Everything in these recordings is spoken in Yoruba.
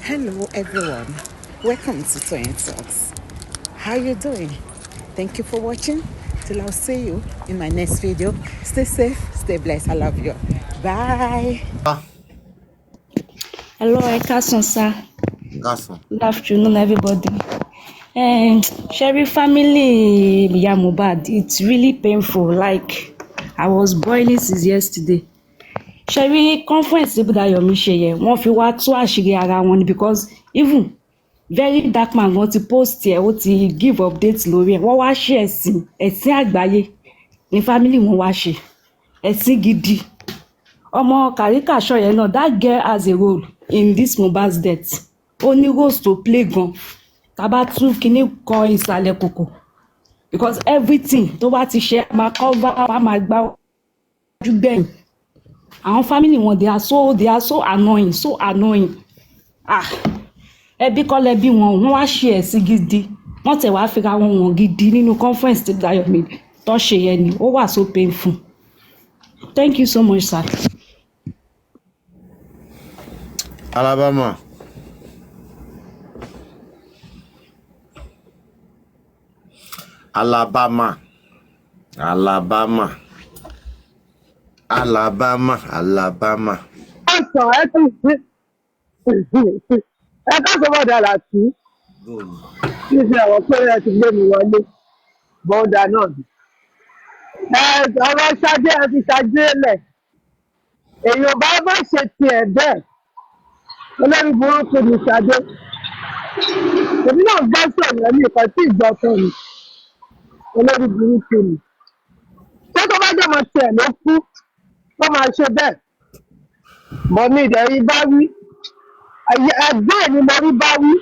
Hello everyone, welcome to Toyeen Talks. How you doing? Thank you for watching. Till I'll see you in my next video. Stay safe, stay blessed. I love you. Bye. Hello, ẹ káàsán sir. Káàsán. Good afternoon, everybody. Sherry family Ìyá Mohbad, it's really painful. Like, I was boiling since yesterday. Sherry conference tí Bùdá Yomi ṣe yẹn, wọ́n fi wá tú àṣírí ara wọn ni because even Very Dark Man gan ti post ẹ̀, ó ti give update lórí ẹ̀. Wọ́n wá ṣe ẹ̀sìn, ẹ̀sìn àgbáyé ní family wọn wá ṣe. Ẹ̀sìn gidi. Ọmọ kàríkàṣọ yẹn náà, that girl has a role in this Mohbad's death. Ó ní roles to play gan. Tá bá tú kinní kan ìsàlẹ̀ kòkò because everything tó bá ti ṣe, a máa cover, a máa gbá ojú gbẹ̀yìn. Àwọn family wọn, they are so annoying, so annoying. Ah, ẹbí kọ́ lẹbí wọn, wọ́n wá ṣe ẹ̀sìn gidi. Wọ́n tẹ̀ wá fira wọn wọ̀n gidi nínú conference tí Dayomi tó ṣe yẹn ni. Ó wà so painful. Thank you so much, sir. Alabama. Alabama. Alabama. Alabama. Alabama. Ọ̀sán ẹ tún ẹ káàsán bọ̀dà láti kí ṣe àwọn pé ẹ ti gbé mi wọlé bọ́ọ̀dà náà ni. Ẹ ọ̀rọ̀ Ṣadé, ẹ fi Ṣadé lẹ̀, èèyàn bá má ṣe tiẹ̀ bẹ́ẹ̀, olórí burúkú ni Ṣadé. Èmi náà gbọ́ sọ̀rọ̀ ẹ̀mí ìkan tí ìgbọ́ tán ni, olórí burúkú ni. Ṣé tó bá jẹ́ ọmọ tiẹ̀ ló kú tó máa ṣe bẹ́ẹ̀? Mọ̀ mi ìdẹ̀rí bá wí, ẹ̀gbọ́n ẹ̀ ni mo rí bá wí,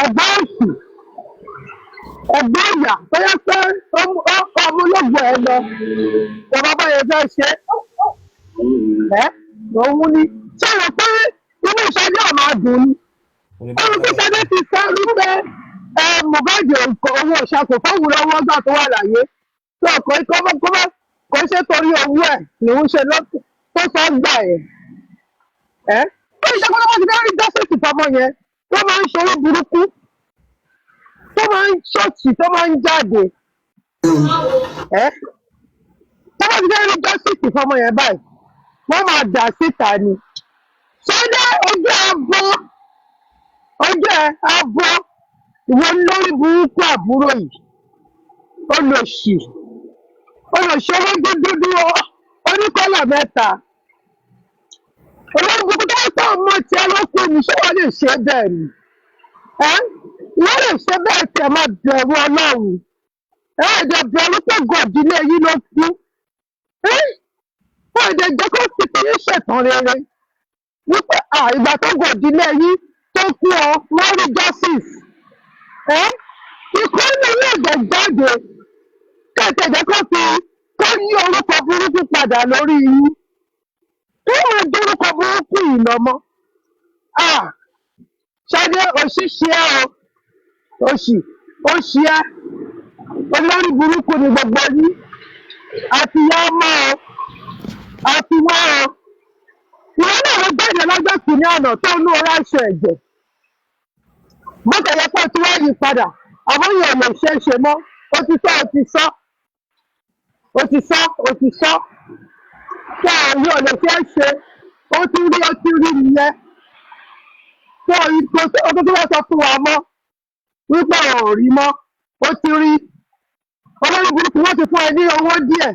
ẹ̀gbọ́n òsì, ẹ̀gbọ́n ìyà tó yẹ pé ọmọ ológun ẹ̀ lọ, bàbá báyẹn fẹ́ ṣe ẹ́ òun ni. Ṣé rò pé inú Ṣadé ọ̀ máa dùn ni? Ó ní kí Ṣadé ti sọ wípé ẹ Mohbad owó ìṣàkó fáwọn lọ́wọ́ gbà tó wà láyé tó kò kò ṣe torí owó ẹ̀ lòún ṣe tó sọ gbà ẹ̀ ẹ́ ó ní ṣàkóso bá ti fẹ́ rí justice fọmọ yẹn tó máa ń ṣòro burúkú, tó máa ń ṣọ́ọ̀ṣì, tó máa ń jáde ẹ́ tó bá ti fẹ́ rí justice fọmọ yẹn báyìí, wọ́n máa dà síta ni. Ṣadé, ojú abọ́, ojú ẹ abọ́, ìwọ lórí burúkú àbúrò yìí, olòṣì, olòṣì olójú dúdú oníkọ́là mẹ́ta, olórí burúkú tó bá tọ́ ọmọ tiẹ̀ ló kú ni, ṣé wọ́n lè ṣe bẹ́ẹ̀ ni? Ẹ́ wọ́n lè ṣe bẹ́ẹ̀ tí ẹ máa bẹ̀rù Ọlọ́run, ẹ ẹ̀jẹ̀ bẹ̀rù pé gọ̀dílé yìí ló kú, ẹ ẹ̀jẹ̀ jẹ́ kó fi ti yín ṣẹ̀tàn rere wípé ìgbà tó gọ̀dílé yìí tó kú ọ wọ́n rí justice. Ẹ ikú ní ilé ẹ̀jẹ̀ jáde kẹ̀kẹ́ jẹ́ kó fi kó yí orúkọ burúkú padà lórí yín tó máa dórúkọ burúkú yìí lọ́mọ. Ṣadé, òṣìṣẹ́ ẹ o, òṣì òṣì ẹ, olórí burúkú ni gbogbo yín àti ìyá ọmọ o àti wá o. Ìwọ náà ló jáde lọ́jọ́ kìíní àná tó ń lò aṣọ ẹ̀jẹ̀ mọ́tẹ̀yẹ pé tí wọ́n yí padà, àmọ́ yẹn ò lè ṣe é ṣe mọ́. Ó ti sọ, ó ti sọ, ó ti sọ, ó ti sọ tó àwọn ò lè ṣe é ṣe. Ó ti rí, ó ti rí nìyẹn. Tó kò sí ọdún tó wọ́n sọ fún wa mọ́ wípé ò rí mọ́, ó ti rí. Olórí burúkú, wọ́n ti fún ẹ ní owó díẹ̀.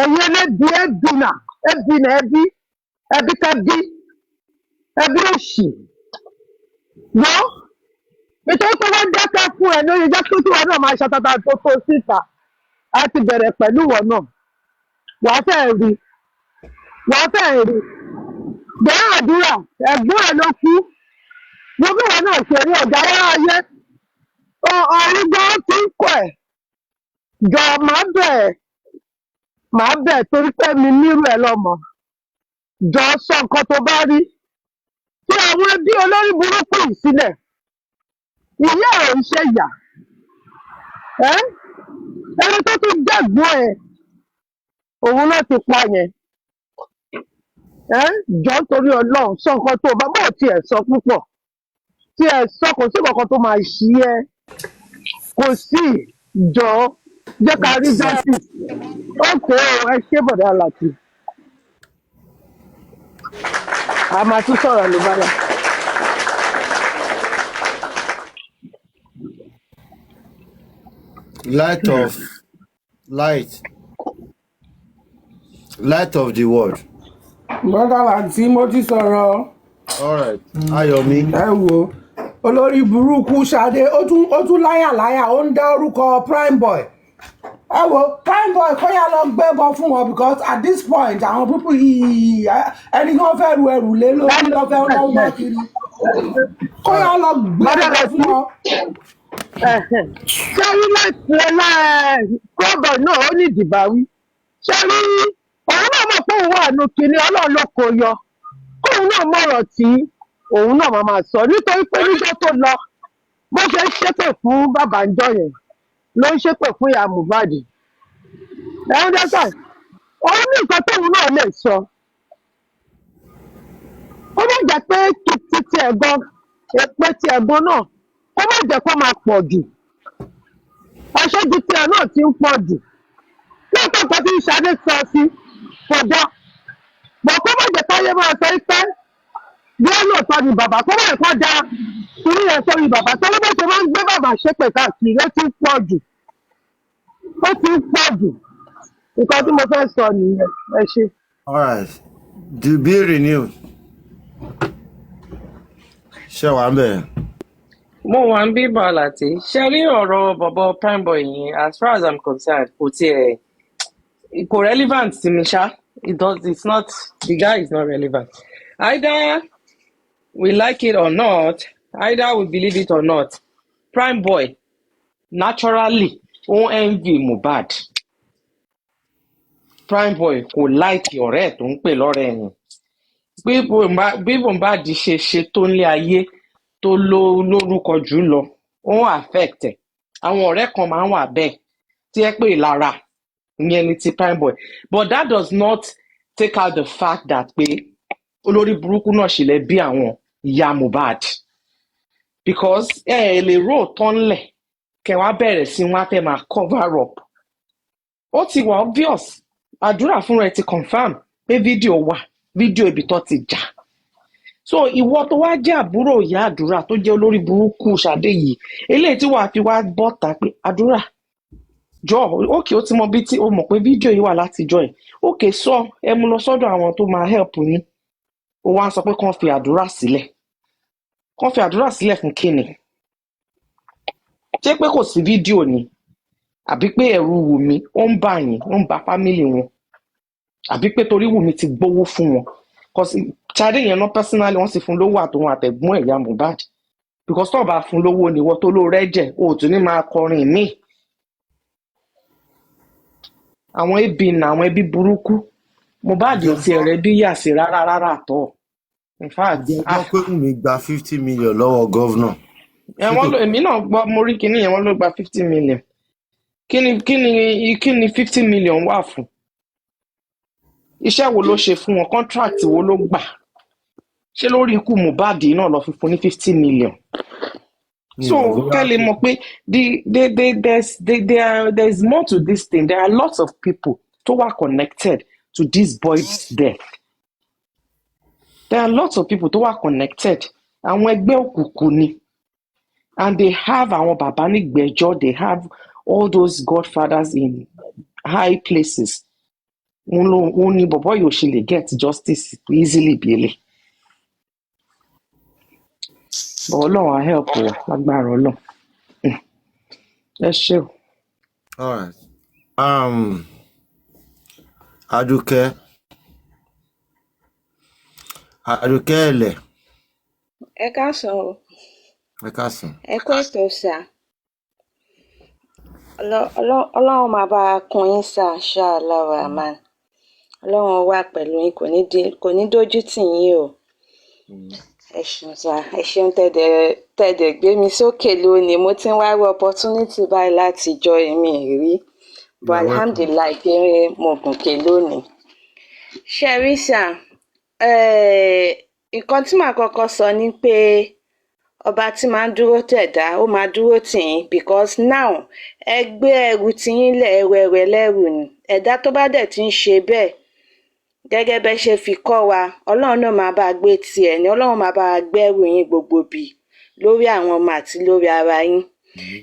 Ẹ̀yin ẹlẹ́bi, ẹ̀bìnà ẹ̀bìnà, ẹbí ẹbí kẹbí ẹbí òṣì wọ́n, nítorí pé wọ́n dákẹ́ fún ẹ lórí jẹ́ kí wọn náà máa ṣàtàtà tó tó síta. A ti bẹ̀rẹ̀ pẹ̀lú wọn náà, wàá fẹ́ rí, wàá fẹ́ rí bẹ́ẹ̀. Àdúrà ẹ̀gbọ́n ẹ̀ ló kú, gbogbo wọn náà ṣe rí ọ̀gá ayé ọ̀run gan ti ń kọ̀ ẹ̀. Jọ máa bẹ̀, máa bẹ̀ torí pé mi nírú ẹ lọ́mọ. Jọ sọ nǹkan tó bá rí tí àwọn ẹbí olórí burúkú yìí sílẹ̀. Ìyá ẹ̀ ń ṣe ìyà ẹ́, ẹni tó tún jẹ̀gbọ́n ẹ̀ òun náà ti pa yẹn ẹ́. Jọ nítorí Ọlọ́run, sọ nǹkan tó bá bọ̀ tiẹ̀ sọ púpọ̀. Tí ẹ sọ, kò sí kankan tó máa ṣí ẹ, kò sí. Jọ jẹ́ ká rí justice. Ókè o, ẹ ṣé bọ̀dá Láti, a máa tún sọ̀rọ̀ ló bá yà. Light of light light of the world. Bọ́dà Láti, mo ti sọ̀rọ̀. All right, Ayomi. Ẹ wo olórí burúkú Ṣadé, ó tún láyà láyà, ó ń dá orúkọ Prime Boy. Ẹ wo Prime Boy, kó yá lọ gbẹ́bọ fún wọn, because at this point àwọn púpù yìí, ẹni kan fẹ́ ru ẹrù lé lórí lọ́fẹ́ lọ́wọ́ wá kiri, kó yá lọ Bọ́dà gbẹ́bọ Láti fún wọn. Ṣé rí láti ẹlá kọ́bọ̀ náà, ó ní ìdìbàwí. Ṣé rí òun náà mọ̀ pé òun wà nù kínní, Ọlọ́run ló kó yọ, kóun náà mọ̀rọ̀ tí òun náà máa máa sọ, nítorí pé níjọ́ tó lọ, bó ṣe ń ṣépè fún bàbá ńjọ́ yẹn ló ń ṣépè fún ìyá Mohbad. Ẹ̀hún dẹ́sà, òun ní nǹkan tóun náà lè sọ. Ó má jẹ́ pé títí ẹ̀gbọ́n èpè ti ẹ̀gbọ́n náà, kó má jẹ́ kó máa pọ̀ jù. Aṣojú tiẹ̀ náà ti ń pọ̀ jù lóòótọ́. Nǹkan tí Ṣadé sọ sí kọjá bọ̀, kó má jẹ́ káyé máa sọ pé bí ó lóòótọ́ ni bàbá, kó má yẹ kó da torí yẹn sórí bàbá, torí bó ṣe máa ń gbé bàbá ṣépè káàkiri, ó ti ń pọ̀ jù, ó ti ń pọ̀ jù. Nǹkan tí mo fẹ́ sọ nìyẹn, ẹ ṣe. All right, the bill renew. Ṣé wàá ń bẹ̀? Mo wà ń bí Bàlàtí. Ṣe rí ọ̀rọ̀ bọ̀bọ̀ Prime Boy yẹn, as far as I'm concerned, kò tiẹ̀ kò relevant sí mi ṣá. It does, it's not, the guy is not relevant. Either we like it or not, either we believe it or not, Prime Boy naturally ó ń envy Mohbad. Prime Boy kò like ọ̀rẹ́ ẹ̀ tó ń pè lọ́rẹ́ ẹ̀ yẹn. Bí Mohbad ṣe ṣe tó nílé ayé tó lórúkọ jù lọ, ó ń affect ẹ̀. Àwọn ọ̀rẹ́ kan máa ń wà bẹ́ẹ̀ tí ẹ pé ìlara ìyẹn ni ti Prime Boy, but that does not take out the fact that pé olórí burúkú náà ṣì lè bí àwọn ìyá Mohbad, because ẹ ẹ lè rò tán lẹ̀ kẹ wá bẹ̀rẹ̀ sí wọn á fẹ́ máa cover up. Ó ti wà obvious, Àdúrà fúnra ẹ ti confirm pé fídíò wà, fídíò ibi tó ti jà. So ìwọ tó wá jẹ́ àbúrò ìyá Àdúrà, tó jẹ́ olórí burúkú Ṣadé yìí, eléyìí tí wàá fi wá bọ́ta pé Àdúrà jọ, ókè, ó ti mọ bí tí ó mọ̀ pé fídíò yìí wà látijọ́ ẹ̀. Ókè, sọ ẹ mú lọ sọ́dọ̀ àwọn tó máa help yín. Ó wá ń sọ pé kàn fi Àdúrà sílẹ̀, kàn fi Àdúrà sílẹ̀ fún kíni? Ṣé pé kò sí fídíò ni, àbí pé ẹ̀rù Wùmí ó ń bà yín, ó ń bà family wọn, àbí pé torí Wùmí ti gbowó fún wọn? Cause Ṣadé yẹn náà personally, wọ́n sì fún lówó àtòun àtẹ̀gbọ́n ẹ̀yà Mohbad, because tó o bá fún lówó ni ìwọ tó ló rẹ́jẹ̀ o ò tún ní máa kọrin míì. Àwọn ẹbí nà, àwọn ẹbí burúkú. Mohbad ò tiẹ̀ rẹ́ bí yà sí rárá rárá àtọ̀, in fact. Ǹjẹ́ Ah. gbọ́ pé Wùmí gba 50 million lọ́wọ́ governor? Ẹ wọ́n ló, èmi náà gbọ́, mo rí kinní yẹn, wọ́n ló gba 50 million. Kíni 50 million wà fún? Iṣẹ́ wo ló ṣe fún wọn? Contract wo ló gbà? Ṣé lórí ikú Mohbad yìí náà lọ fi fún ní 50 million? Mi ò So mọ̀ bóyá kẹ́ lè mọ̀ pé the the the there's the, there are there's more to this thing. There are lots of people tó wà connected to this boy's death. There are lots of people tó wà connected. Àwọn ẹgbẹ́ òkùnkùn ni, and they have àwọn bàbá nígbẹ́jọ́, they have all those godfathers in high places. Òun ló òun ni bọ̀bọ́ yìí ò ṣe lè get justice easily bí ele, but Ọlọ́run á help wa lágbára Ọlọ́run. Ẹ ṣé o. All right. Adúkẹ́, Adúkẹ́ ẹ̀lẹ̀. Ẹ káàsán o. Ẹ káàsán. Ẹ kú ètò sir. Ọlọ́run máa bá a kún yín sir, inshallah rahman. Ọlọ́run wà pẹ̀lú yín, kò ní dójú tì yín o. Ẹ ṣeun sir, ẹ ṣeun tẹ̀dẹ̀ gbé mi sókè lónìí. Mo ti ń wá rí opportunity báyìí láti jọ èmi rí, but You are welcome. alhamdulillahi pé mo gùnkè lónìí. Ṣé ẹ rí sir, nǹkan tí màá kọ́kọ́ sọ ni pé Ọba tí máa ń dúró tẹ̀dá, ó máa dúró tì yín, because now ẹ gbé ẹrù tiyín lẹ̀, ẹrù ẹrù ẹlẹ́rù ni. Ẹ̀dá tó bá dẹ̀ ti ń ṣe bẹ́ẹ̀, gẹ́gẹ́ bẹ́ ṣe fi kọ́ wa, Ọlọ́run náà máa bá a gbé tiẹ̀ ní, Ọlọ́run máa bá a gbẹ́rù yín gbogbo bì lórí àwọn ọmọ àti lórí ara yín.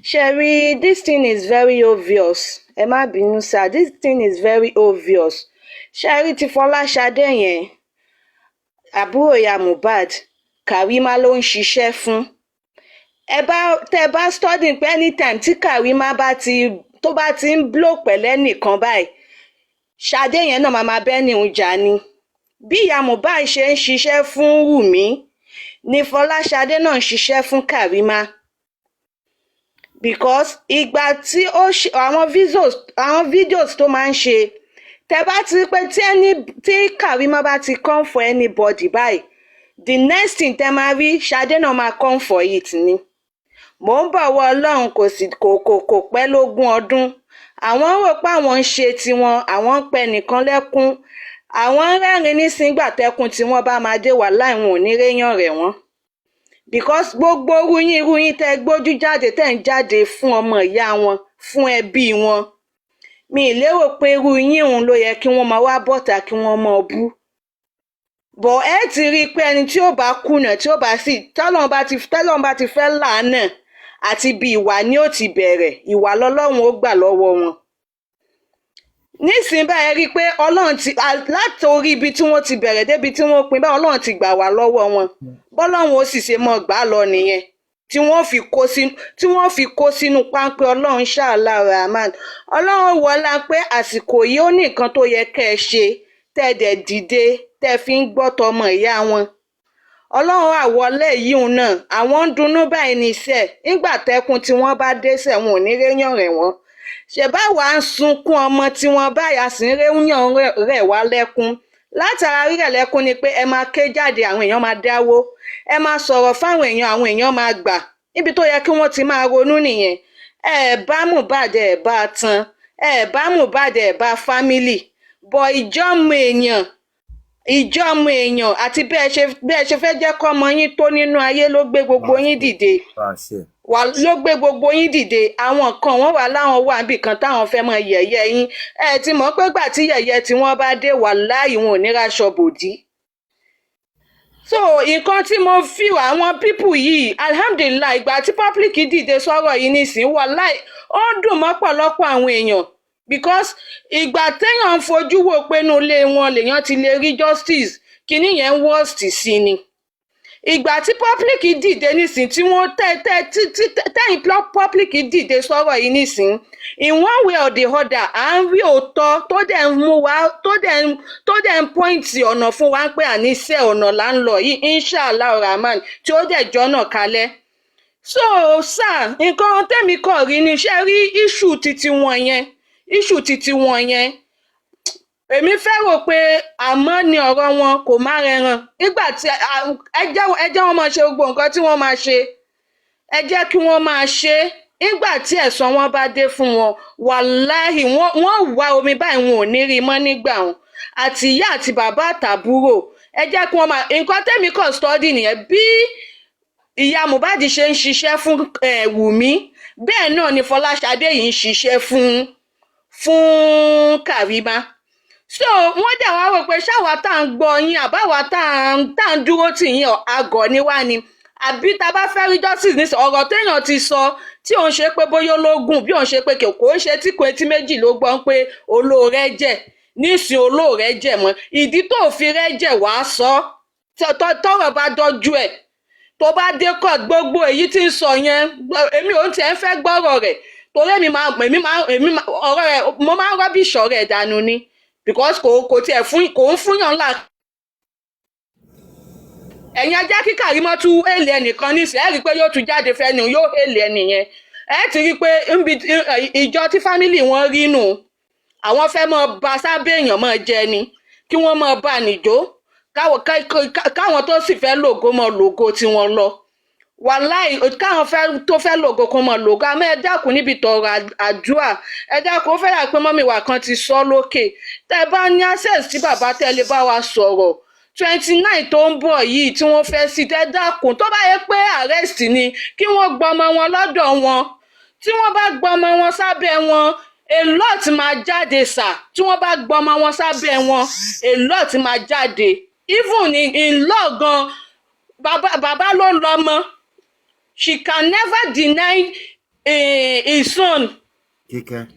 Ṣe rí, this thing is very obvious. Ẹ má bínú sir, this thing is very obvious. Ṣe rí ti Fọláṣadé yẹn, àbúrò ìyá Mohbad, Karima ló ń ṣiṣẹ́ fún. Ẹ bá tẹ bá study pé anytime tí Karima bá ti tó bá ti ń blow pẹ̀lẹ́ nìkan báyìí, Ṣadé yẹn náà máa máa bẹ́ ní òun jà ni. Bí ìyá Mohbad ṣe ń ṣiṣẹ́ fún Wùmí ni Fọláṣadé náà ń ṣiṣẹ́ fún Karima, because ìgbà tí ó ṣe àwọn videos tó máa ń ṣe, tẹ bá ti rí pé tí ẹni tí Karima bá ti come for anybody báyìí, the next thing tẹ máa rí, Ṣadé náà máa come for it ni. Mò ń bọ̀ wọ Ọlọ́run, kò sì kò pẹ́ lógún ọdún. Àwọn rò pé àwọn ń ṣe tiwọn, àwọn ń pẹ nìkan lẹ́kún, àwọn ń rẹ́rìn-ín nísìngbà tẹ́kùn tí wọ́n bá máa dé wà láì wọn ò ní réyàn rẹ̀ wọ́n, because gbogbo irú yín tẹ́ gbójú jáde, tẹ́ ń jáde fún ọmọ ìyá wọn, fún ẹbí wọn, mi ì lérò pé irú yín òun ló yẹ kí wọ́n máa wá bọ́ta kí wọ́n máa bú bọ̀. Ẹ ti rí i pé ẹni tí ó bá kùnà, tí ó bá sì tọ́lọ́run bá ti fẹ́ làánà àti bí ìwà ni ó ti bẹ̀rẹ̀, ìwà lọ́lọ́run ó gbà lọ́wọ́ wọn. Nísìnyí báyìí, rí i pé Ọlọ́run ti láti orí ibi tí wọ́n ti bẹ̀rẹ̀ débi tí wọ́n pin báyìí, Ọlọ́run ti gbà wá lọ́wọ́ wọn. Bọ́lọ́run ó sì ṣe mọ́ gbà lọ nìyẹn, tí wọ́n fi kó sínú páńpẹ́ Ọlọ́run ṣáàlà rahman. Ọlọ́run wọlá pé àsìkò yìí, ó ní nǹkan tó yẹ kẹ́ ẹ ṣe, tẹ́ ẹ dẹ̀ dìde, tẹ́ ẹ fi ń gbọ́ tọmọ ìyá wọn. Ọlọ́run àwọlé yìí náà, àwọn ń dunnú báyìí ní iṣẹ́ nígbà tẹ́kùn tí wọ́n bá dé sẹ̀, wọn ò ní réyàn rẹ̀ wọ́n. Ṣèbáwa ń sunkún ọmọ tí wọ́n báyà sí ń réyàn rẹ̀ wá lẹ́kún. Látara rírẹ̀ lẹ́kún ni pé ẹ máa ké jáde, àwọn èèyàn máa dáwó, ẹ máa sọ̀rọ̀ fáwọn èèyàn, àwọn èèyàn máa gbà. Níbi tó yẹ kí wọ́n ti máa ronú nìyẹn. Ẹ bá Mohbad, ẹ bá tan, ẹ bá Mohbad, ẹ bá family bọ̀, ìjọ́mọ èèyàn àti bí ẹ ṣe fẹ́ jẹ́ kọ́mọ yín tó nínú ayé ló gbé gbogbo yín dìde Àṣẹ. Wà ló gbé gbogbo yín dìde. Àwọn kan wọ́n wà láwọn wà níbì kan táwọn fẹ́ mọ yẹ̀yẹ́ yín. Ẹ ti mọ̀ pé gbà tí yẹ̀yẹ́ tí wọ́n bá dé, wà láàyè wọn ò ní raṣọ bòdì. So nǹkan tí mo feel, àwọn people yìí, alhamdulillahi, ìgbà tí public dìde sọ̀rọ̀ yìí nísìnyí, wàláì, ó ń dùn mọ́ pọ̀lọpọ̀ àwọn èèyàn, because ìgbà téèyàn ń fojú wò pé inú ilé wọn lèèyàn ti lè rí justice, kinní yẹn ń worst sí ni. Ìgbà tí public dìde nísìn, tí wọ́n tẹ́ tẹ́ tí tí tẹ́yìn public dìde sọ̀rọ̀ yìí nísìn, in one way or the other, à ń rí òótọ́ tó dẹ̀ ń mú wa, tó dẹ̀ ń point ọ̀nà fún wa pé àníṣe ọ̀nà là ń lọ yìí, inshallah rahman, tí ó dẹ̀ jọ́nà kalẹ̀. So sir, nǹkan tẹ́mi kàn rí ni, ṣe rí issue titi wọn yẹn, issue titi wọn yẹn, èmi fẹ́ rò pé àmọ́ ni ọ̀rọ̀ wọn kò má rẹran nígbà tí ẹ jẹ́ wọn máa ṣe gbogbo nǹkan tí wọ́n máa ṣe, ẹ jẹ́ kí wọ́n máa ṣe é. Nígbà tí ẹ̀san wọn bá dé fún wọn, wàláhì, wọ́n wá omi báyìí, wọn ò ní rí mọ́ nígbà wọn, àti ìyá àti bàbá àtàbúrò. Ẹ jẹ́ kí wọ́n máa, nǹkan tẹ́mi kàn study nìyẹn. Bí ìyá Mohbad ṣe ń ṣiṣẹ́ fún Wùmí, bẹ́ẹ̀ náà ni Fọláṣadé yìí ń ṣiṣẹ́ fún Karima. So wọ́n dẹ̀ wá rò pé ṣáwa tá à ń gbọ́ yín, àbáwa tá à ń dúró tì yín, àgọ̀ ni wá ni, àbí tá a bá fẹ́ rí justice ní ọ̀rọ̀ téèyàn ti sọ, tí òun ṣe pé bóyá ológun, bí òun ṣe pé kò ń ṣe tí kò etí méjì ló gbọ́ pé olóore jẹ́ nísìn, olóore jẹ́ mọ́ ìdí tó fi rẹ́jẹ̀ wàá sọ tọ́rọ̀ bá dọ́jú ẹ̀, tó bá dé court, gbogbo èyí tí ń sọ yẹn, èmi ò tiẹ̀ ń fẹ́ gbọ́rọ̀ rẹ̀, torí èmi máa ọ̀rọ̀ rẹ̀, mo máa ń rubbish ọ̀rọ̀ ẹ̀ dànù ni, because kò tiẹ̀ fún, kò ń fúnyàn ńlá. Ẹ̀yin ajá kí Kàrímọ́ tún èlé ẹnìkan nísìnyí, ẹ rí i pé yóò tún jáde fẹ́ni, yóò èlé ẹnìyẹn. Ẹ ti rí i pé níbi ìjọ tí family wọn rí nù, àwọn fẹ́ mọ ba sábẹ́ èèyàn mọ́ jẹ ni, kí wọ́n mọ bá nìjó, káwọn tó sì fẹ́ lògo mọ lògo tiwọn lọ. Wàláì, káwọn fẹ́ tó fẹ́ lògo kó mọ lògo. Àmọ́ ẹ dákun, níbi tọrọ àdúrà, ẹ dákun, ó fẹ́ yà pé mummy wa kan ti sọ lókè. Tẹ́ ẹ bá ní access tí bàbá, tẹ́ lè bá wa sọ̀rọ̀. 29 tó ń bọ̀ yìí tí wọ́n fẹ́ sí, tẹ́ dákun, tó bá yẹ pé arrest ni, kí wọ́n gbọmọ wọn lọ́dọ̀ wọn. Tí wọ́n bá gbọmọ wọn sábẹ́ wọn, a lot máa jáde sà. Tí wọ́n bá gbọmọ wọn sábẹ́ wọn, a lot máa jáde. Even in law gan, bàbá bàbá ló lọ́mọ. She can never deny his son. Kíkẹ́.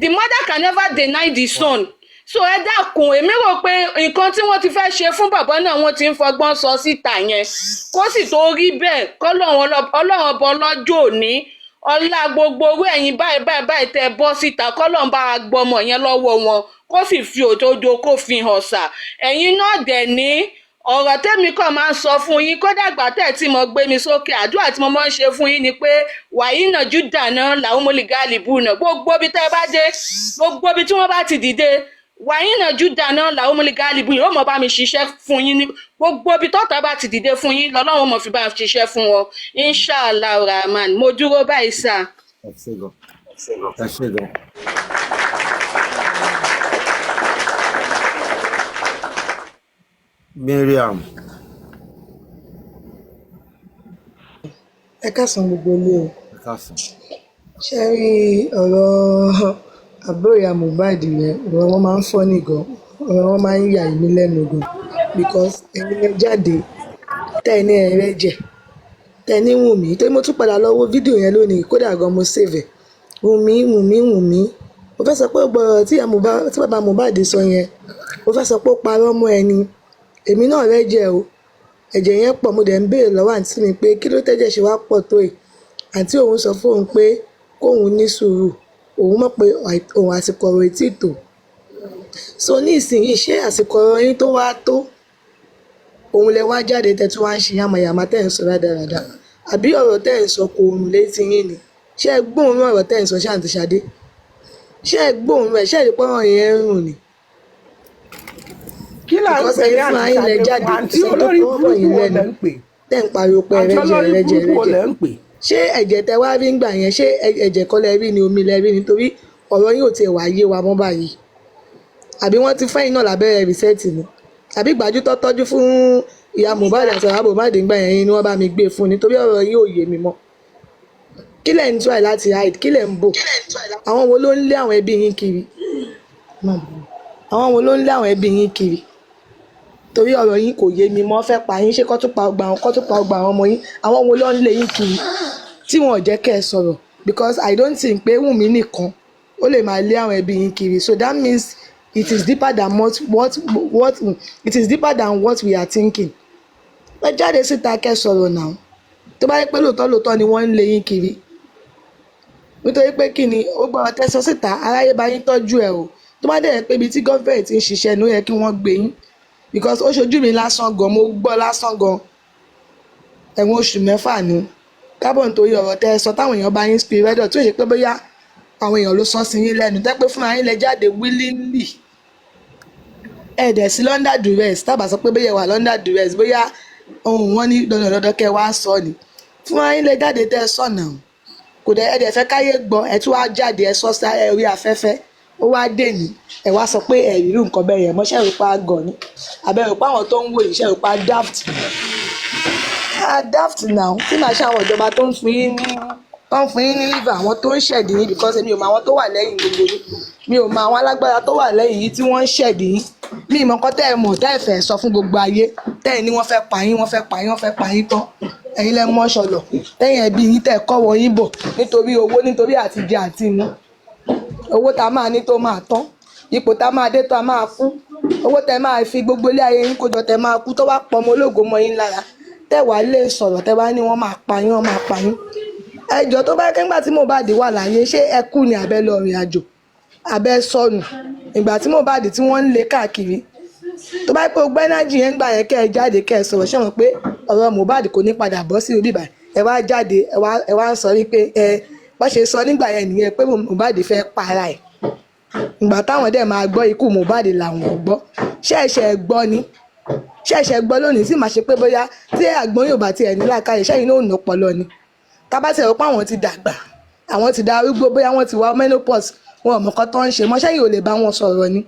The mother can never deny the son. So ẹ dákun, èmi rò pé nǹkan tí wọ́n ti fẹ́ ṣe fún bàbá náà, wọ́n ti ń fọgbọ́n sọ síta yẹn. Kó sì tó rí bẹ́ẹ̀, kọ́lọ́run Ọlọ́run ọba ọlọ́jọ́ òní, ọlá gbogbo owó ẹ̀yìn báyìí báyìí báyìí tẹ́ ẹ bọ́ síta, kọ́lọ́run bá wa gbọmọ yẹn lọ́wọ́ wọn, kó sì fi òdodo kó fi hàn sà. Ẹ̀yin náà dẹ̀ ní ọ̀rọ̀ tẹ́mi kàn máa ń sọ fún yín, kódà ìgbà tẹ́ ẹ̀ tí mo gbé mi sókè, àdúrà tí mo máa ń ṣe fún yín ni pé wàyí náà júdà náà làwọn mọ̀lẹ́gàlì bù náà. Gbogbo ibi tẹ́ ẹ bá dé, gbogbo ibi tí wọ́n bá ti dìde, wàyí náà júdà náà làwọn mọ̀lẹ́gàlì bù yóò mọ̀ bá mi ṣiṣẹ́ fún yín. Ní gbogbo ibi tọ́ta bá ti dìde fún yín, lọ́lọ́run mọ̀ fi bá mi ṣiṣẹ́ fún wọn, inshallah rahman. Mo dúró báyìí sà. Ẹ ṣé gan, ẹ ṣé gan. Mariam. Ẹ káàsán gbogbo ilé o. Ẹ káàsán. Ṣé rí ọ̀rọ̀ àbúrò ìyá Mohbad yẹn, ọ̀rọ̀ wọn máa ń funny gan, ọ̀rọ̀ wọn máa ń yà èmi lẹ́nu gan, because ẹ̀yin lẹ jáde tẹ́ ẹ ní ẹ̀rẹ́ jẹ̀, tẹ́ ẹ ní Wùnmí, torí mo tún padà lọ wo fídíò yẹn lónìí, kódà gan mo save ẹ̀. Wùnmí, Wùnmí, Wùnmí. Mo fẹ́ sọ pé gbogbo ọ̀rọ̀ tí ìyá Mohbad, tí bàbá Mohbad sọ yẹn, mo fẹ́ sọ pé ó parọ́ mọ́ ẹni. Èmi náà rẹ́jẹ̀ o, ẹ̀jẹ̀ yẹn pọ̀. Mo dẹ̀ ń béèrè lọ́wọ́ àǹtí mi pé kí ló tẹ́jẹ̀ ṣe wá pọ̀ tó yìí. Àǹtí òun sọ fóun pé kóun ní sùúrù, òun mọ̀ pé òun àsìkò ọ̀rọ̀ etí tò. So ní ìsinyìí, ṣé àsìkò ọ̀rọ̀ yín tó wá tó òun lẹ wá jáde tẹ́ tún wá ń ṣe yàmàyàmà tẹ́ ń sọ rádaràda, àbí ọ̀rọ̀ tẹ́ ń sọ kò rùn létí yín ni? Ṣé ẹ gbóòórùn ọ̀rọ̀ tẹ́ ń sọ ṣé, àǹtí Ṣadé? Ṣé ẹ gbóòórùn ẹ̀? Ṣé ẹ rí pọ́nrọ̀ yẹn ń rùn ni? Kí là ń Because pè ní ẹ̀yin fúnra àǹtí yín lẹ Ṣadé? jáde, kò Àǹtí sẹ́ni tó olórí fọwọ́ bọ̀ burúkú yín wo lẹ́nu lẹ ń pè? tẹ́ ń pariwo pé Àǹtí ẹrẹ́jẹ olórí ẹrẹ́jẹ burúkú wo ẹrẹ́jẹ. lẹ ń pè? Ṣé ẹ̀jẹ̀ tẹ wá rí ńgbà yẹn, ṣé ẹ̀jẹ̀ kọ́ lẹ rí ni, omi lẹ rí? Nítorí ọ̀rọ̀ yín ò tiẹ̀ wá yé wa mọ́ báyìí. Àbí wọ́n ti fẹ́yìn náà lábẹ́rẹ́ rìsẹ́ẹ̀tì ni, àbí ìgbájú tó tọ́jú fún ìyá Mohbad àti bàbá Mohbad ńgbà yẹn ni wọ́n bá mi gbé fún, nítorí ọ̀rọ̀ yín ò yé mi mọ́. Kí lẹ̀ ń try láti hide? Kí lẹ̀ ń bò? Àwọn wo ló ń lé àwọn ẹbí yín kiri? Àwọn wo ló ń lé àwọn ẹbí yín kiri? Torí ọ̀rọ̀ yín kò yé mi mọ́. Fẹ́ pa yín, ṣé kó tún pa ọgbà àwọn, kó tún pa ọgbà àwọn ọmọ yín? Àwọn wo ló ń lé yín kiri tí wọn ò jẹ́ kẹ́ ẹ sọ̀rọ̀? Because I don't think pé Wùnmí nìkan ó lè máa lé àwọn ẹbí yín kiri. So that means it is deeper than what it is deeper than what we are thinking. Ẹ jáde síta kẹ́ sọ̀rọ̀ náà, tó bá yẹ pé lóòótọ́ lóòótọ́ ni wọ́n ń lé yín kiri. Nítorí pé kí ni ó gbọ́ tẹ́sán síta, aráyé bá yín tọ́jú ẹ̀ o. Tó bá dẹ̀ yẹ pé ibi tí gọ́fẹ̀mẹ̀ntì ń ṣiṣẹ́ ni ó yẹ kí wọ́n gbé yín, because ó ṣojú mi lásán gan, mo gbọ́ lásán gan, ẹ̀wọ̀n oṣù 6 ni kábọ̀, nítorí ọ̀rọ̀ tẹ́ ẹ sọ táwọn èèyàn bá yín spirit rẹ́dọ̀, tí ó ṣe pé bóyá àwọn èèyàn ló sọ sí yín lẹ́nu, tẹ́ pé fúnra yín lẹ jáde willingly, ẹ dẹ̀ sí under duress. Tábà sọ pé bóyá ẹ wà under duress, bóyá ohun wọn ní dandan dandan kẹ́ wá sọ ni, fúnra yín lẹ jáde tẹ́ ẹ sọ náà. Kò dẹ̀, ẹ dẹ̀ fẹ́ káyé gbọ́, ẹ tún wá jáde, ẹ sọ sí orí afẹ́fẹ́. Ó wá dé ní ẹ wá sọ pé ẹ rírú nǹkan bẹ́ẹ̀ yẹn mọ́. Ṣẹ́ rò pa gọ̀ ni, àbẹ̀ rò pa àwọn tó ń wò yìí, ṣẹ́ rò pa daft ni? Ah, daft now tí màá ṣe àwọn ìjọba tó ń fún yín ní, tó ń fún yín ní liver, àwọn tó ń ṣẹ̀dí yín, because èmi ò mọ àwọn tó wà lẹ́yìn gbogbo yín, mi ò mọ àwọn alágbára tó wà lẹ́yìn yìí tí wọ́n ń ṣẹ̀dí yín. Mi ìmọ̀ nǹkan tẹ́ ẹ mọ̀ tẹ́ ẹ fẹ́ sọ fún gbogbo ayé, tẹ́ ẹ ní wọ́n fẹ́ pa yín, wọ́n fẹ́ pa yín, wọ́n fẹ́ pa yín tán. Ẹ̀yin lẹ mọ́ ṣọlọ̀ tẹ́yìn ẹbí yín tẹ́ ẹ kọ́ wọ yín bọ̀ nítorí owó, nítorí àtijẹ àti mu. Owó tá a máa ní tó máa tán, ipò tá a máa dé tó a máa kú, owó tẹ́ máa fi gbogbo ilé ayé yín kójọ tẹ́ máa kú, tó wá pọ̀ ọmọ ológo mọ́ yín lára, tẹ́ wàá lè sọ̀rọ̀, tẹ́ wá ní wọ́n máa pa yín, wọ́n máa pa yín. Ẹjọ́ tó bá kẹ́ ńgbà tí Mohbad wà láyé, ṣé ẹ kú ni àbẹ́ lọ rìn àjò, àbẹ́ sọnù? Ìgbà tí Mohbad tí wọ́n ń lé káàkiri, tó bá pé ogbẹ́ náà jìyẹn gbà yẹn, kẹ́ ẹ jáde kẹ́ ẹ sọ̀rọ̀, ṣé wọn pé ọ̀rọ̀ Mohbad kò ní padà bọ́ sí orí ìbàdàn? Ẹ wá jáde, ẹ wá ń sọ wípé ẹ bá ṣe sọ nígbà yẹn nìyẹn pé Mohbad fẹ́ para ẹ̀. Ìgbà táwọn dẹ̀ máa gbọ́ ikú Mohbad làwọn ò gbọ́, ṣẹ̀ṣẹ̀ gbọ́ ni, ṣẹ̀ṣẹ̀ gbọ́ lónìí tí màá ṣe pé bóyá tí àgbọn yóò bá tiẹ̀ ní làákàyè, ṣẹ́yìn náà ò nà ọpọlọ ni. Tábà tiẹ̀ rò pé àwọn ti dàgbà, àwọn ti darúgbó, bóyá wọ́n ti wá menopause, wọn ò mọ̀ nǹkan tó ń ṣe mọ́, ṣẹ́yìn ò lè bá wọn sọ̀rọ̀ ni?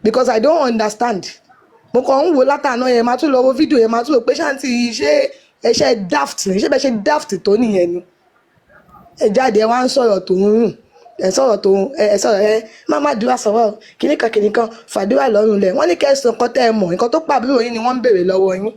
Because I don't understand. Mo kàn ń wò látàná yẹn, máa tún lọ wo fídíò yẹn, máa tún rò pé ṣáàntì yìí, ṣé ẹ ṣe daft ni? Ṣé bẹ́ẹ̀ ṣe daft tó nìyẹn ni? Ẹ jáde, ẹ wá ń sọ̀rọ̀ tó ń rùn, ẹ sọ̀rọ̀ tó ń ẹ sọ̀rọ̀, ẹ má má dúrà sọ̀rọ̀ kìnnìkan kìnnìkan fàdúrà lọ́rùn lẹ̀. Wọ́n ní kẹsàn-án kan tẹ́ ẹ mọ̀ nǹkan tó pàbúrò yín ni wọ́n ń béèrè lọ́wọ́ yín.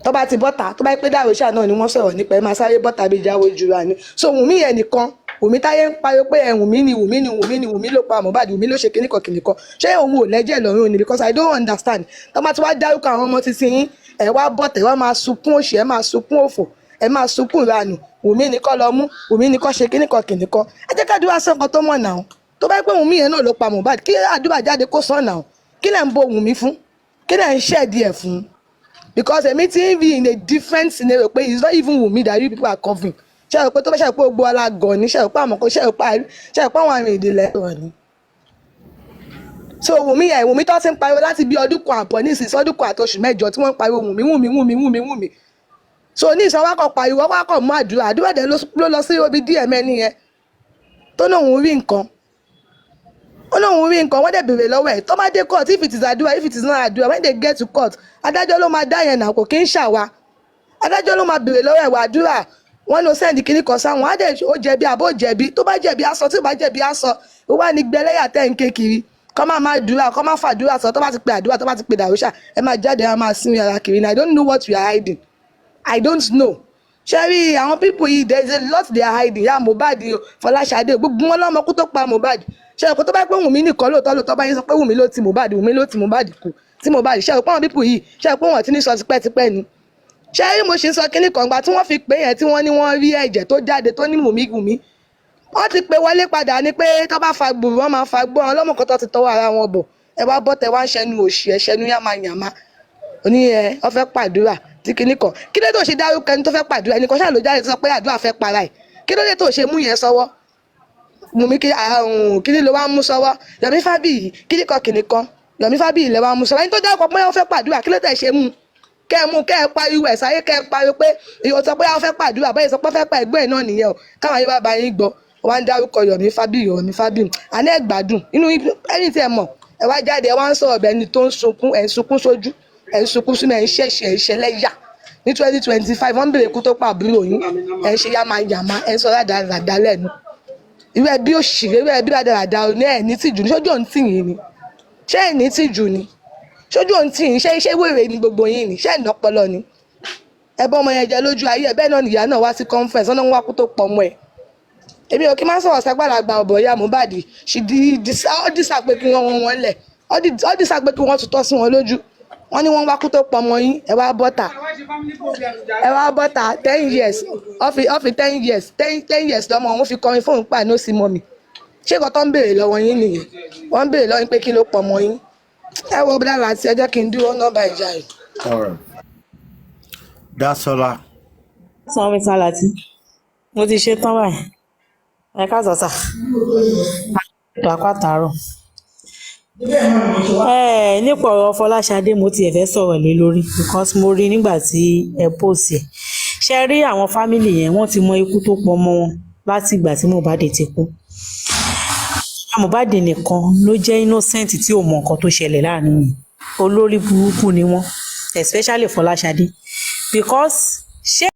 Tó bá ti bọ́ta, tó bá pé dàrúṣà náà ni wọ́n sọ̀rọ̀ nípa ẹ, máa sáré bọ́ta bíi jáwé jura ni. So Wùmí yẹn nìkan, Wùmí táyé ń pariwo pé ẹ Wùmí ni, Wùmí ni, Wùmí ni, Wùmí ló pa Mohbad, Wùmí ló ṣe kíníkan kíníkan, ṣé òun ò lẹ́jẹ̀ lọ́rùn ni? Because I don't understand. Tó bá ti wá dárúkọ àwọn ọmọ títí yín, ẹ wá bọ́tẹ̀, wá máa sunkún òṣì, ẹ máa sunkún òfò, ẹ máa sunkún ìranù. Wùmí ni kọ́ lọ mú, Wùmí ni kọ́ ṣe kíníkan kíníkan. Ẹ jẹ́ kádùúrà sọ nǹkan tó mọ̀ náà. Tó bá yẹ pé Wùmí yẹn náà ló pa Mohbad, kí àdúrà jáde kó sọ náà. Kí lẹ̀ ń bo Wùmí fún? Kí lẹ̀ ń ṣẹ̀dí ẹ̀ fún? Because èmi ti ń rí in a different scenario pé it's not even Wunmi that you people are covering. Ṣe rò pé tó bá ṣe rò pé gbogbo alágọ̀ ni, ṣe rò pé àmọ́ kò ṣe rò pé ṣe rò pé àwọn àrùn ìdílé rọ̀ ni. So Wunmi yẹn, Wunmi tó ti ń pariwo láti bí ọdún kan àbọ̀ ní ìsinsìnyí, ọdún kan àti oṣù mẹ́jọ tí wọ́n ń pariwo Wunmi, Wunmi, Wunmi, Wunmi, Wunmi. So ní ìsọ wákọ̀ pariwo wákọ̀ mú àdúrà, àdúrà dẹ̀ ló lọ sí obi díẹ̀ mẹ́ni yẹn tó náà òun rí nǹkan, ó lóun rí nǹkan. Wọ́n dẹ̀ béèrè lọ́wọ́ ẹ̀. Tó bá dé court, if it is àdúrà, if it is not àdúrà, when they get to court, adájọ́ ló máa dá yẹn nà, kò kí ń ṣàwa. Adájọ́ ló máa béèrè lọ́wọ́ ẹ̀ wà àdúrà wọ́n lọ send kinní kan sáwọn á dẹ̀, ó jẹ̀bi àbó jẹ̀bi? Tó bá jẹ̀bi á sọ, tí ò bá jẹ̀bi á sọ. Ó wà ní gbẹlẹ́yà tẹ́ ń ké kiri, kọ́ máa máa dúrà, kọ́ máa fàdúrà sọ. Tó bá ti pe àdúrà, tó bá ti pe dàrúṣà, ẹ máa jáde, ẹ máa sinmi ara kiri. I don't know what you are hiding. I don't know. Ṣé rí àwọn people yìí, there is a lot they are hiding. Ya Mohbad o, Fọláṣadé o, gbogbo wọn lọ́mọ kú tó pa Mohbad. Ṣé ẹ̀kọ́ tó bá pé Wùnmí nìkan lóòótọ́ lóòótọ́ bá yín sọ pé Wùnmí ló ti Mohbad, Wùnmí ló ti Mohbad kú tí Mohbad, ṣé ẹ̀kọ́ àwọn people yìí, ṣé ẹ̀kọ́ wọn ti ní sọ tipẹ́tipẹ́ ni? Ṣé rí, mo ṣe ń sọ kínní kan, gba tí wọ́n fi pé yẹn, tí wọ́n ní wọ́n rí ẹ̀jẹ̀ tó jáde tó ní Wùnmí, Wùnmí, wọ́n ti pè wọlé padà ní pé tó bá fa gbùrù, wọ́n máa fa gbọ́ wọn lọ́mọ kan tó ti tọwọ́ ara wọn bọ̀. Ẹ wá bọ́ tẹ wá ń ṣẹnu òṣì, ẹ ṣẹnu yàmàyàmá oní ẹ wọ́n fẹ́ pàdúrà tí kinní kan. Kí ló dé tó ṣe dárúkọ ẹni tó fẹ́ pàdúrà? Ẹnì kan ṣáà ló jáde tó sọ pé àdúrà fẹ́ para ẹ̀. Kí ló dé tó ṣe mú yẹn sọ́wọ́? Wùnmí kí àrùn kíní ló wá mú sọ́wọ́? Yomi Fabiyi kíní kan kíní kan, Yomi Fabiyi lẹ wá mú sọ́wọ́. Ẹni tó dárúkọ pé wọ́n fẹ́ pàdúrà, kí ló tẹ̀ ṣe mú kẹ́ ẹ mú, kẹ́ ẹ pariwo ẹ̀ sáyé, kẹ́ ẹ pariwo pé ìyọ̀ sọ pé wọ́n fẹ́ pàdúrà báyìí, sọ pé wọ́n fẹ́ pa ẹ̀gbọ́n ẹ̀ náà nìyẹn o, káwọn ayé bá ba yín gbọ́. Wọ́n á ń dárúkọ Yomi Fabiyi, Yomi Fabiyi. Àní ẹ̀ gbádùn inú ẹni tí ẹ mọ̀. Ẹ wá jáde, ẹ wá ń sọ̀rọ̀ bẹ́ẹ̀ ni tó ń sunkún, ẹ̀ ń sunkún sójú, ẹ̀ ń sunkún sínú, ẹ̀ ń ṣẹ̀ṣẹ̀, ẹ̀ ń ṣẹlẹ́yà ní 2025. Wọ́n ń béèrè ikú tó pa àbúrò yín, ẹ̀ ń ṣe yàmàyàmà, ẹ̀ ń sọ rádaràda lẹ́nu. Irú ẹbí òṣèré, irú ẹbí rádaràda ní ẹ̀ ní tìjú ní sójú òun tì yín ni? Ṣé ẹ̀ ní tìjú ni? Sójú òun tì yín? Ṣé wèrè ni gbogbo yín ni? Ṣé ẹ̀ nọ́pọlọ ni? Ẹ bọ́ ọmọ yẹn jẹ lójú ayé ẹ. Bẹ́ẹ̀ náà nìyá náà wá sí conference, ọ̀nà wá kú tó pọ̀ ọmọ ẹ̀. Èmi ò kí máa ń sọ̀rọ̀ ságbàlagbà ọ̀bọ̀. Ìyá Mohbad ṣì di ọ́ dísà pé kí wọ́n wọ́n lẹ̀ ọ́ dísà pé kí wọ́n tutọ́ sí wọn lójú. Wọ́n ní wọ́n wá kú tó pọ̀ ọmọ yín. Ẹ wá bọ́tà, ẹ wá bọ́tà. 10 years ọ́fi 10 years, 10 years lọ́mọ òun fi kọrin fóun pa ní ó sì mọ́ mi. Ṣé nǹkan tó ń béèrè lọ́wọ́ yín nìyẹn? Wọ́n ń béèrè lọ́wọ́ yín pé kí ló pọ̀ ọmọ yín. Ẹ wo bí láti ẹ jẹ́ kí n dúró nọ́mbà ìjà yìí. All right. Dasola. Sàn mi sálàtì, mo ti ṣe tán báyìí. Ẹ káàsán sà, ètò àpáta-àárọ̀. Ẹ nípa ọ̀rọ̀ Fọláṣadé, mo tiẹ̀ fẹ́ sọ̀rọ̀ lé lórí because mo rí nígbà tí ẹ post ẹ̀. Ṣe rí àwọn family yẹn, wọ́n ti mọ ikú tó pọ̀ mọ́ wọn láti ìgbà tí Mohbad ti kú. Mohbad nìkan ló jẹ́ innocent tí ò mọ nǹkan tó ṣẹlẹ̀ láàrin yẹn. Olórí burúkú ni wọ́n, especially Fọláṣadé, because ṣé